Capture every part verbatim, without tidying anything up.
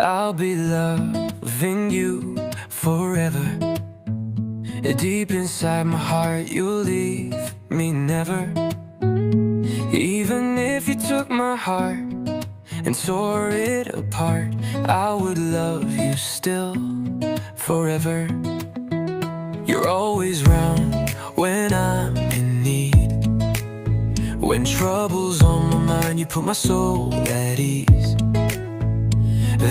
I'll be loving you forever. Deep inside my heart, you'll leave me never. Even if you took my heart and tore it apart, I would love you still forever. You're always round when I'm in need. When trouble's on my mind, you put my soul at ease.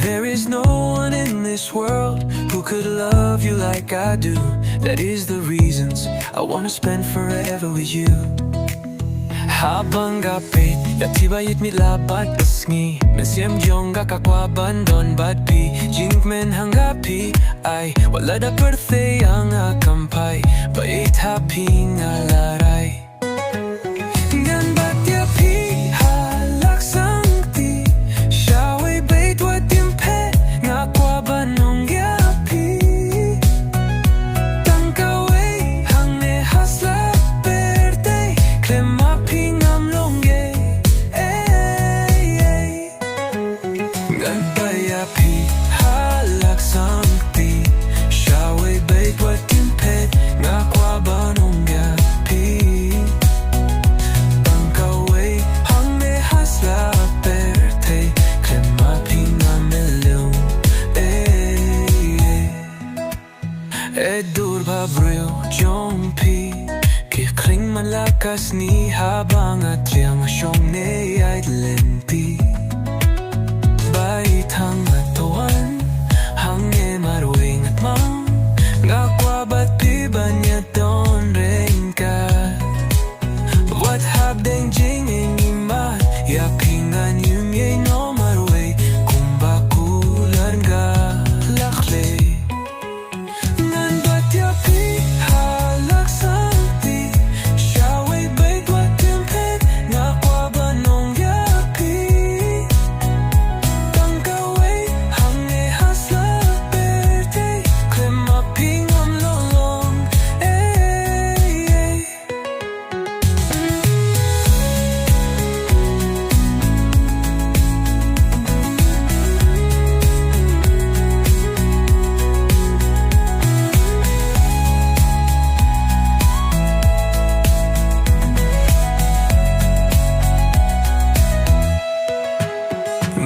There is no one in this world who could love you like I do. That is the reasons I wanna spend forever with you. Haba nga peit ïa phi ba ïeit, mih la bad ka sngi, mynsiem jong nga ka kwah ban don bad phi. Jingkmen ha nga phi, ai, wat la da pyrthei ïa nga kam phai, ba ïeit ha phi nga la rai. Ngan bat ïa phi ha la ka sang kti, sha wei beit wat ym phet, nga kwah ban ong ïa phi. Tang kawei hangne ha slap pyrthei, khlem ma phi ngam long ei ei. Ngan bat ïa phi ha la ka sang kti, sha wei beit wat ym phet, nga kwah ban ong ïa phi. Tang kawei hangne ha slap pyrthei, khlem ma phi ngam long ei ei. E dur ba briew jong phi, ki khring man la ka sngi, haba nga thiang shong ne ïaid lynti. Ba ïeit ha nga to wan, hangne marwei ngat mang, nga kwah bad phi ban ïadon ryngkat. Wat hap deng jingim imat, ïa phi ngan ym ïehnoh marwei, kumba kular nga la khlei. Ngan bat ïa phi ha la ka sang kti, sha wei beit wat ym phet, nga kwah ban ong ïa phi. Tang kawei hangne ha slap pyrthei, khlem ma phi ngam long long ei ei.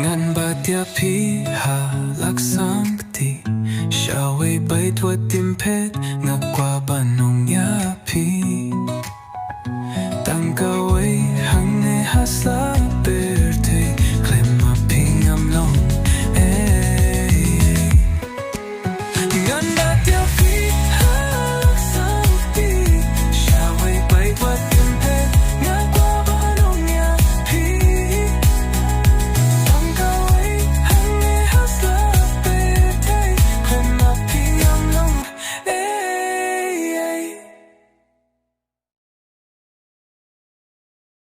Ngan bat ïa phi ha la ka sang kti, sha wei beit wat ym phet, nga kwah ban ong ïa phi.